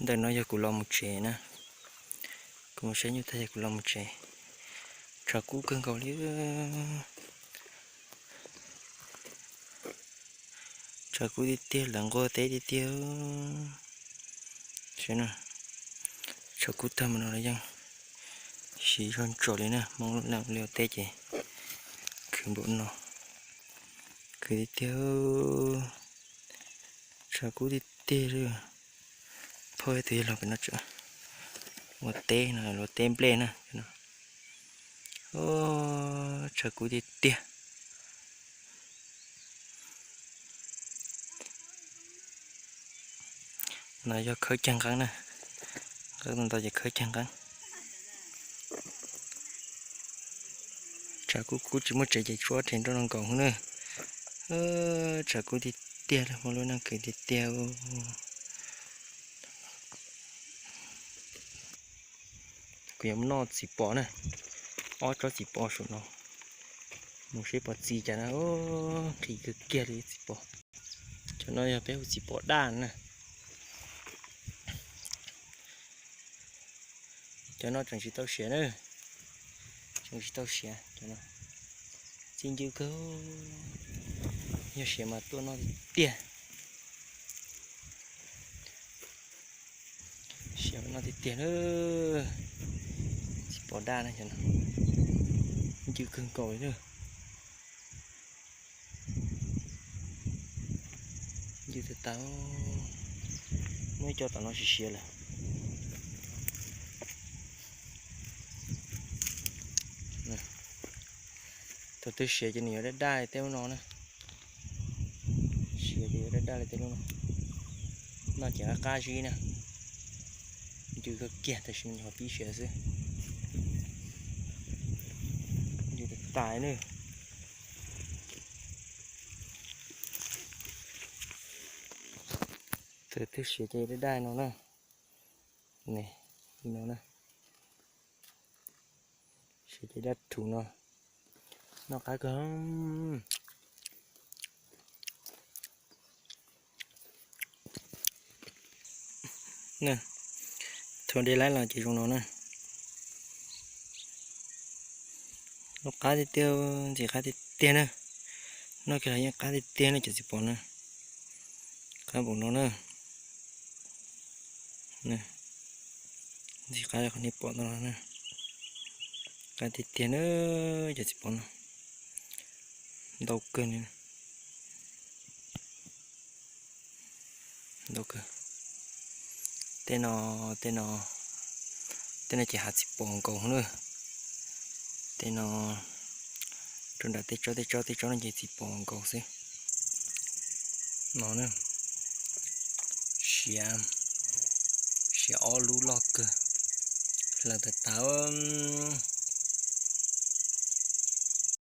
Ntawm no yog kuv los mus tsev na. Kuv mus saib nyuj tag yog kuv los mus tsev. Tshav kub kawg nkaus li. Tshav kub tiag tiag, lawv nquag teb tiag tiag. Tshav kub tag mas no los yeej siv zog ntsos li na. Hmoob lub neej ua liaj ua teb ces khwv npaum no, khwv tiag tiag. Tshav kub tiag tiag li. Phauj ib tug yog los pem no tsev, ua teb no, ua teb nplej na. Tshav kub tiag tiag. No yog khawb cag nqeeb na, nqeeb ntau ces khawb cag nqeeb. Tshav kub kub tsis muaj tsev ces tshuab rhe nroj no nkaus na. Tshav kub tiag tiag, hmoob lub neej khwv tiag tiag. Kuv yuav mus noj txiv pos na, ob tsob txiv pos saum no, mus seb pos txi cas na. Nqhis kawg kiag li txiv pos. Cov no yog peb hu txiv pos daj na. Cov no tseem tsis tau siav na, tseem tsis tau siav cov no. Txi ncw kawg, yog siav mas tuaj noj tiag tiag. Siav noj tiag tiag na. Txiv pos daj na, ncw kawg nkaus li na. Ncw tag tag, muab ib co tom no siav siav lawm. Thaum twg siav ces nws yuav daj daj li tej lub no na. Siav ces yuav daj daj li tej lub no. Noj ces qab qab zib na. Ncw kawg kiag, tam sim no nyuam qhuav pib siav xwb. Ncw tas tas na. Thaum twg siav ces daj daj no na. Ne, no na. Siav ces daj rhuv no. Noj qab kawg. Thaum de laib los ces zoo no na. Noj qab tiag tiag, ntxim qab tiag tiag na. Noj kiag los yeej qab tiag tiag na cov txiv pos na. Qab npaum no na. Ntxim qab li qhov nej pom tau no na. Qab tiag tiag na cov txiv pos no. Ntau kawg li. Ntau kawg. Tej no, tej no, tej no ces hav txiv pos nkaus na. Tej no rau nram tej tsob tej tsob tej tsob no ces txiv pos nkaus xwb. No na, siav, siav ob lub loj kawg, hlawv tas tas.